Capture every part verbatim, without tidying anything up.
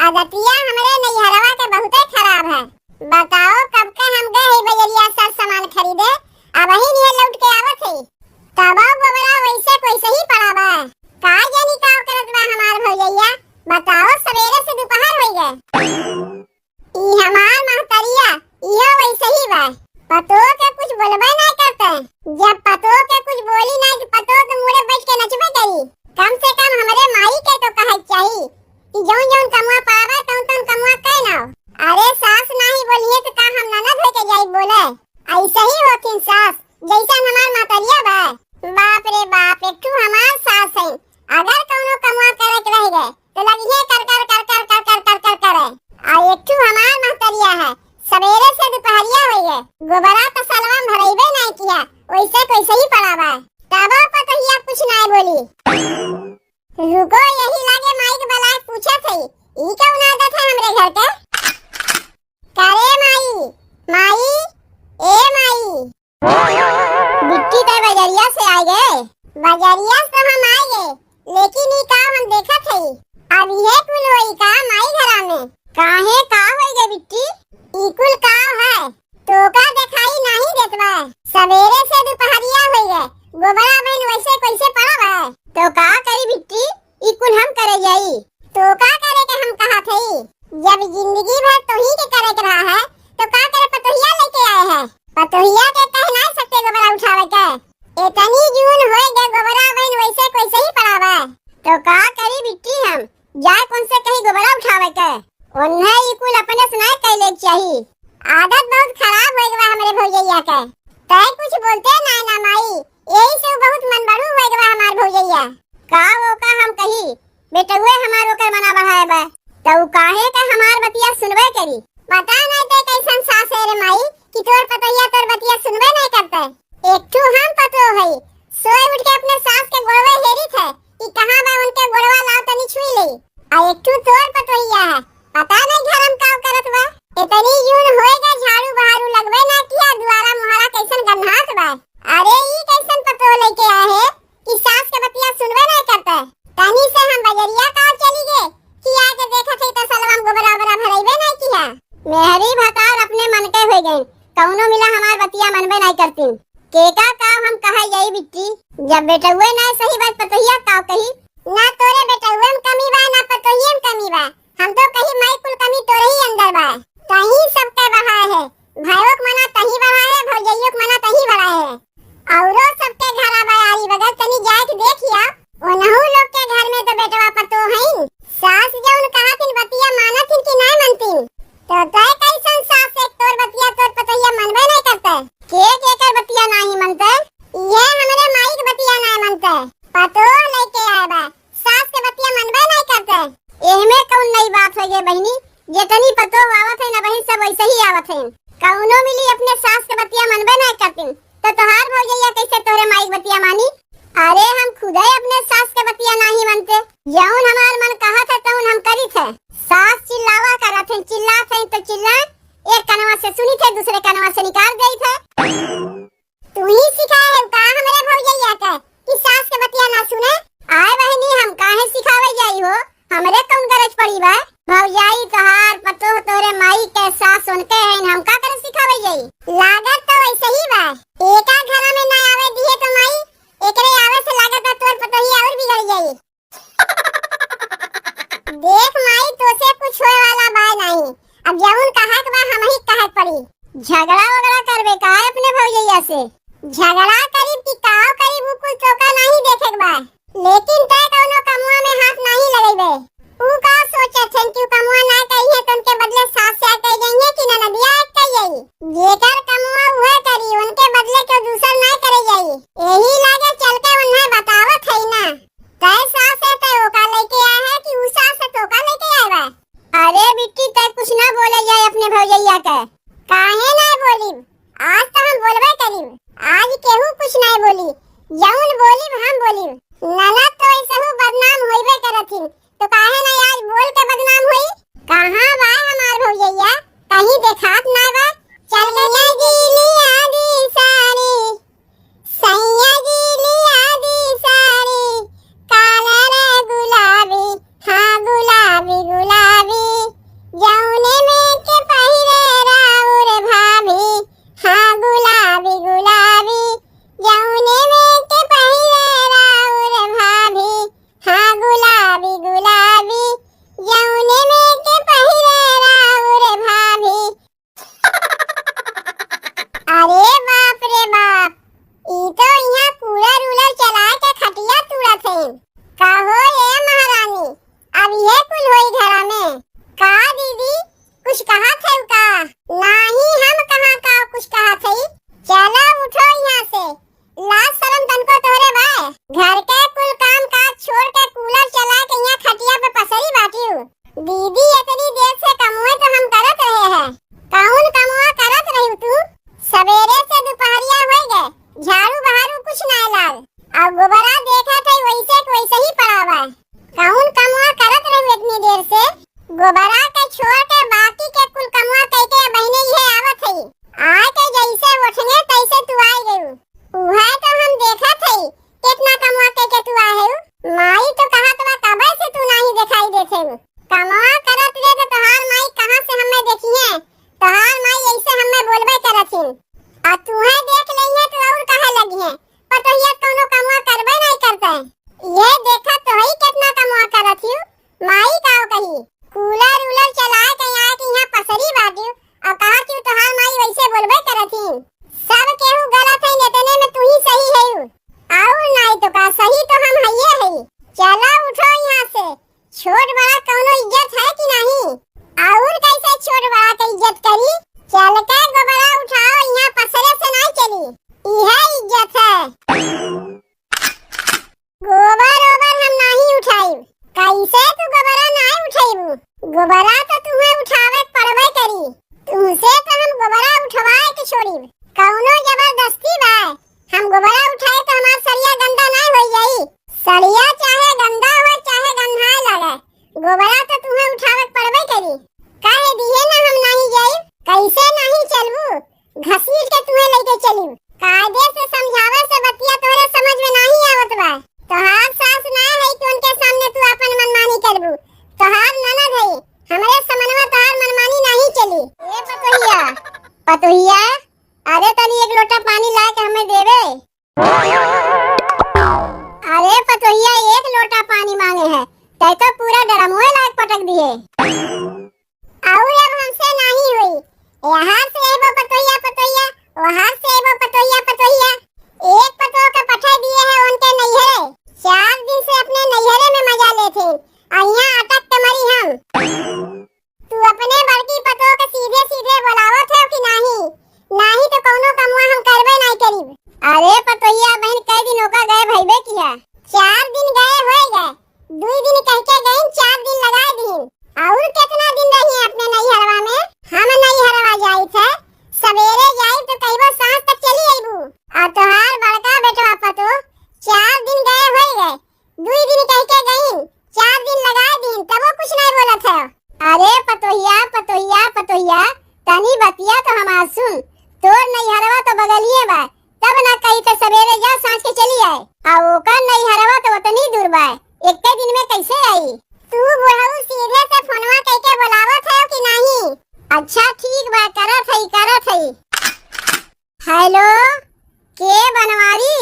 आदतिया हमरे नैहरवा के बहुते खराब है। बताओ, कब के हम गए हई बजरिया सर सामान खरीदे, अबहिन इहे लौट के आवत हई। तबो गोबरा वैसे के वैसे ही पड़ा बा। का जानी का करत बा हमार भौजैया, बताओ, सवेरे से दोपहर होइ गए। ई हमार महतरिया, इहो वैसे ही बा। पतोह के कुछ बोलबे नाहीं करते। जब पतोह के कुछ बोली नाहीं तो पतोह तो मुड़े बैठ के नचबे करी। कम से कम हमरे माई के तो कहे के चाही कि जौन जौन कमवा पावे तौन तौन कमवा कह नाव। अरे सास नाहीं बोलिए तो का हम ननद होके जाई बोले? ऐसे ही होथिन सास, जैसन हमार महतरिया बा। बाप रे बाप, एक ठू हमार सास है, अगर कौनो कमवा करे के रह गए तो लगिहे कर कर कर कर कर कर कर कर करे। आ एक ठू हमार महतरिया है, सवेरे से दोपहरिया होइ गए, गोबरा तो सलवा में भरइबे नाहीं किया, वैसे के वैसे ही पड़ा बा। तबो पतोहिया कुछ नाहीं बोली। रुको, यही लागे माई के बलाए पूछत हई, ई कौन आदत है हमरे घर के? करे माई, माई, ए माई। बिट्टी, तै बजरिया से आए गए? बजरिया से तो हम आए गए, लेकिन ई का हम देखत हई, अब इहे कुल होई का माई घरा में? काहे, का होई गए बिट्टी? ई कुल का है? तोका देखाई नाहीं देत बा। सवेरे से दोपहरिया होई गए, गोबरा बहन वैसे के वैसे पड़ा बा। तो का करी बिट्टी, ई कुल हम करे जाई? तो का करे के हम कहत हई? जब जिंदगी भर तोही के करे के रहा है, तो का करे पतोहिया लेके आए हैं? पतोहिया के कह नाहीं सकते गोबरा उठावे के? इतनी जून होए गए गोबरा बहन वैसे के वैसे ही पड़ा बा। तो का करी बिट्टी हम, जाए कौन से कहीं गोबरा उठावे के? उन्हें ई कुल अपने से नाहीं कैले के चाही। आदत बहुत खराब होए गवा हमरे भौजैया के। तै कुछ बोलते नाहीं ना माई, यही से उ बहुत मन बड़ू होए गवा हमार भौजैया। का ओका हम कही, बेटउए हमार ओकर मना बढ़ाए बा। त उ काहे का हमार बतिया सुनबे करी? पता नाहीं तै कैसन सास है रे माई कि तोर पतोहिया तोर बतिया सुनबे नाहीं करते। एक ठू हम पतोह हई, सोए उठ के अपने सास के गोड़वे हेरित है कि कहाँ बा उनके गोड़वा लाओ तनी छुई ले। आ एक ठू तोर पतोहिया है, पता नाहीं घर में का करत बा। इतनी जून होए गए झाड़ू बहारू लगबे ना किया, दुआरा मुहारा कैसन गन्हात बा। अरे ई कैसन पतोह लेके आए है कि सास के बतिया सुनबे नाहीं करते। तनी से हम बजरिया का चली गए कि आके देखत हई त सलवा में गोबरा ओबरा भरइबे नाहीं किया। मेहरी भतार अपने मन के होइ गए, कौनो मिला हमार बतिया मनबे नाहीं करतीन। केका का हम कहे जाई बिट्टी, जब बेटउए नाहीं सही बात पतोहिया का कही? ना तोरे बेटउए में कमी बा, ना पतोहिए में कमी बा। हम तो कही माई कुल कमी तोरे ही अंदर बा। तही सबके बढ़ाए है, भाइयों के मना तही बढ़ाए है, भौजइयों के मना तही बढ़ाए है। औरो सबके घरा बा आरी बगल, तनी जाए के देखिया, ओनहु लोग के घर में तो बेटवा पतोह हईन। सास जौन कहतिन बतिया मानतिन कि नाहीं मनतिन? तो तय कैसन सास एक तोर बतिया तोर पतोहिया मनबे नाहीं करते। के केकर बतिया नाहीं मनते? ये हमरे माई के बतिया नाहीं मनते। पतोह लेके आए बा, सास के बतिया मनबे नाहीं करते। एहमे कौन नई बात होइ गए बहिनी, जेतनी पतोह आवत है ना बहिन, सब वैसे ही आवत है। कौनो मिली अपने सास के बतिया मनबे नाहीं करतीन, तो तोहार भौजैया कैसे तोहरे माई के बतिया मानी? अरे हम खुदे अपने सास के बतिया नाहीं मनते, जौन हमार मन कहत है तौन हम करित है। सास चिल्लावा करत है, चिल्लात है तो चिल्ला, एक कनवा से सुनित है दूसरे कनवा से निकाल देत है। तू ही सिखाए है का हमरे भौजैया के कि सास के बतिया ना सुने? आए बहिनी, हम काहे सिखावे जाई हो, हमरे कौन गरज पड़ी बा? भौजाई तोहार पतोह तोरे माई के सास उनके हैं, हम का करे सिखावे जाई? लागत तो वैसे ही बा, एका घरा में ना आवे दिए तो माई, एकरे आवे से लागत बा तोर पतोहिया और बिगड़ जाई। देख माई, तोसे कुछ होए वाला बा नाहीं। अब जौन कहक बा, हमही कहक पड़ी। झगड़ा वगड़ा करबे का अपने भौजैया से? झगड़ा करीब कि काव करीब, उ कुल तोका नाहीं देखेक बा। लेकिन तय कौनो कमुआ में हाथ नाहीं लगइबे। उ का सोचत हन कि उ कमुआ ना करिहे, तो उनके बदले सास से कह जाइए कि ननदिया एक कह जाई। जेकर कमुआ उहे करी, उनके बदले केहू दूसर ना करे जाई। यही लागे चल के उन्हें बतावत है ना। तय सास है, तय ओका लेके आए है कि उ सास है, तोका लेके आए बा? अरे बिट्टी, तय कुछ ना बोले जाए अपने भौजैया के। काहे ना बोलिब? आज तो हम बोलबे करिब। आज केहू कुछ ना बोली, जौन बोलिब हम बोलिब। ननद तो ऐसे हूँ अब ये कुल होई घरा में। का दीदी, कुछ कहत हऊ का? नाही, हम कहाँ का कुछ कहत हई। चला उठो यहाँ से, लाज शरम तनको तोहरे बा? घर के कुल काम काज छोड़ के कूलर चला के यहाँ खटिया पे पसरी बाटिउ। दीदी, इतनी देर से कमवे तो हम करत रहे हैं। कौन कमवा करत रही तू? सवेरे से दुपहरिया होई गए, झाड़ू बहारू कुछ ना लाग। अब गोबरा देखत है वैसे के वैसे ही पड़ा बा। कौन कमवा करत रही इतनी देर से? गोबरा के छोड़ के बाकी के कुल कमवा कइके बहिने इहे आवत है। आके जैसे उठने तैसे तू आइ गयू। उहे तो हम देखत हई, केतना कमवा कइके तू आए हऊ। माई तो कहत बा, कबे से तू नाही देखाई देत हऊ। कमवा करत रहे तो तोहार माई कहाँ से हमें देखिहे? तोहार माई ऐसे हमें बोलबे करत हिन। आ तुहे देख लेइहे तो और कहे लगिहे, पतोहिया कौनो कमवा करबे नाही करते। ये देखत तो हई केतना कमवा करत हिउ, माई काव कही। कूलर उलर चलाए के आए के यहाँ पसरी बाटिउ, और कहा कि तोहार माई वैसे बोलबे करत ही। सब केहू गलत है, इतने में तू ही सही है। और नाई तो का, सही तो हम हइये है। चला उठो यहाँ से, छोट बड़ा कौनो इज्जत है कि नहीं? और कैसे छोट बड़ा के इज्जत करी? चल के गोबरा उठाओ, यहाँ पसरे से नहीं चली, इहे इज्जत है। गोबर ओबर हम नाही उठाइब। कैसे तू गोबरा नाही उठाइबू? गोबरा तो तुहे उठावे के पड़बे करी। तुमसे तो हम गोबरा उठवाए के छोड़िब। कौनो जबरदस्ती बा? हम गोबरा उठाए तो हमार सरिया गंदा नाही होई जाई? सरिया चाहे गंदा हो, चाहे गंधाए लगे, गोबरा तो तुहे उठावे के पड़बे करी। काहे दिहे ना हम नाही जाइब? कैसे नाही चलबू? घसीट के तुहे लेके चली। कायदे से समझावे से बतिया तोहरे समझ में नाही आवत बा। तोहार सास ना है कि उनके सामने तू अपन मनमानी करबू। तोहार ननद है, हमरे समनवा तोहार मनमानी नाही चली। ए पतोहिया, पतोहिया, अरे तनी एक लोटा पानी ला के हमें देवे। अरे पतोहिया, एक लोटा पानी मांगे है, तै तो पूरा ड्रमवे लायक पटक दिए। और अब हमसे नाही होई। यहाँ से एगो पतोहिया पतोहिया, वहाँ से एगो पतोहिया पतोहिया। एक पतोह के पठा दिए है उनके नैहरे। चार दिन से अपने नैहरे में मजा लेते, और यहाँ अटक के मरी हम। तू अपने बड़की पतोह के सीधे सीधे बोलावत है कि नाही? नाही तो कौनो कमवा हम करबे नाही करीब। अरे पतोहिया बहन, कई दिन ओका गए भइबे किया? चार दिन गए होए गए, दुई दिन कह के गईन, चार दिन लगाए दीन। और कितना दिन रही अपने नैहरवा में? हम नैहरवा जाई थे, सवेरे जाई तो कहिबो सांझ तक चली अइबू। और तोहार बड़का बेटवा पतोह चार दिन गए होए गए, दुई दिन कह के गईन, चार दिन लगाए दीन, तबो कुछ नहीं बोलत है। अरे पतोहिया, पतोहिया, पतोहिया, तनी बतिया तो हमार सुन। तोर नैहरवा तो बगलिए बा, तब ना कही तो सवेरे जा, सांझ के चली आए। आ ओकर नैहरवा तो उतनी दूर बा, एक्के दिन में कैसे आई? तू बुढ़ऊ सीधे से फोनवा कइके बोलावत है कि नाही? अच्छा ठीक बा, करत हई, करत हई। हेलो, के बनवारी?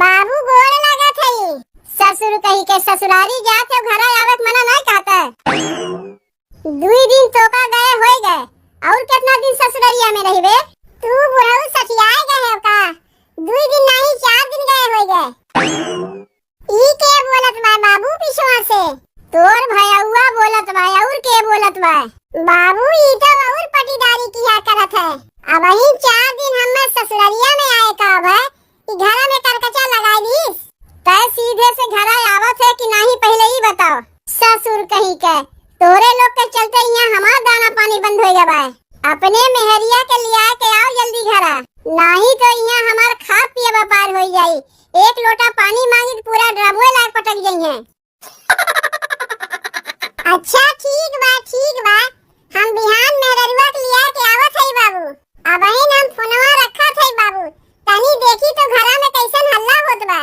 बाबू गोड़ लागत हई। ससुर कही के ससुरारी जात हो, घरा आवे के मना नहीं कहता। दुई दिन तोका गए होई गए, और कितना दिन ससुररिया में रहिबे? तू बुढ़ऊ सठियाए गए हो का? दुई दिन नाही, चार दिन गए होई गए। ई के बोलत बा बाबू पिछवा से? तोर भयउआ बोलत बा, और के बोलत बा? बाबू, ई तो और पटीदारी किया करत है। अबहीं चार दिन हमें ससुररिया में आए का अब है, ई घरा में करकचा लगाई दीस। तै सीधे से घरा आवत है कि नाही, पहले ई बताओ। ससुर कहीं के, तोरे लोग के चलते यहाँ हमार दाना पानी बंद हो गया बा। अपने मेहरिया के लिया के आओ जल्दी घरा, नाही तो यहाँ हमार खा पिए व्यापार हो जाई। एक लोटा पानी मांगी तो पूरा ड्रमवे लाग पटक जाइए। अच्छा ठीक बा, ठीक बा, हम बिहान मेहररुआ के लिया के आवत हई बाबू। अबहिन हम फोनवा रखत हई बाबू, तनी देखी तो घरा में कैसन हल्ला होत बा।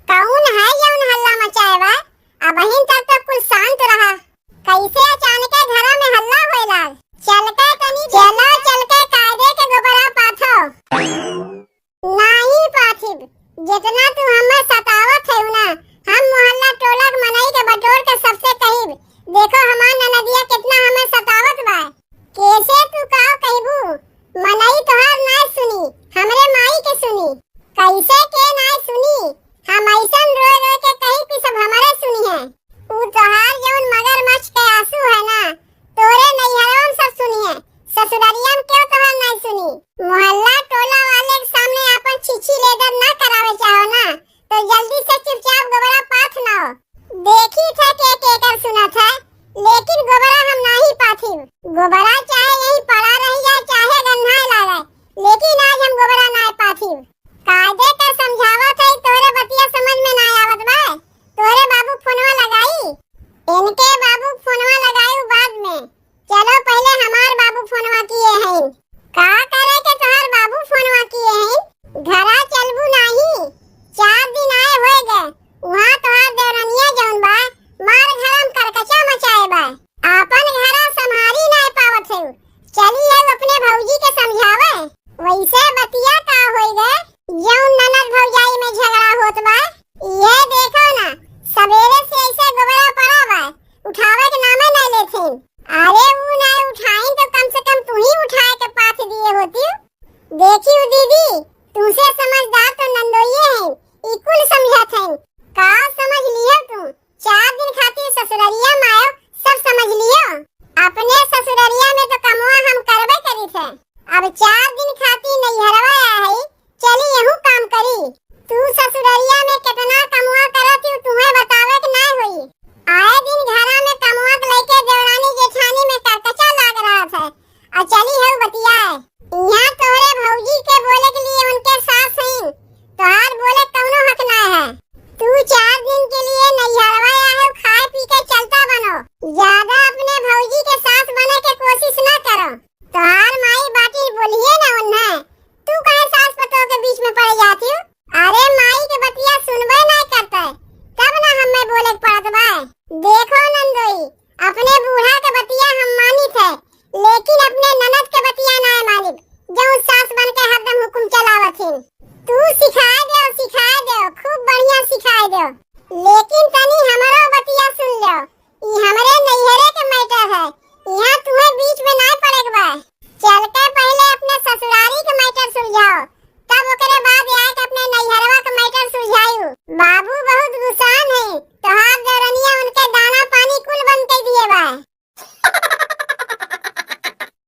कौन है जौन हल्ला मचाए बा? अबहिन तक तो कुल शांत रहा, कैसे अचानके घरा में हल्ला होए लाग? चल के तनी चलो, चल के कायदे के गोबरा पाथो। नाही पाथिब, जितना तू हमें सतावत है ना, हम मोहल्ला टोला के मनई के बटोर के सबसे कहिब, देखी थे के केकर सुनत है, लेकिन गोबरा हम नाही पाथिम। गोबरा चाहे यहीं पड़ा रह जाए, चाहे गन्हाए लागे, लेकिन आज हम गोबरा नाय पाथिम। कायदे का समझावत है, तोरे बतिया समझ में ना आवत बा। तोरे बाबू फोनवा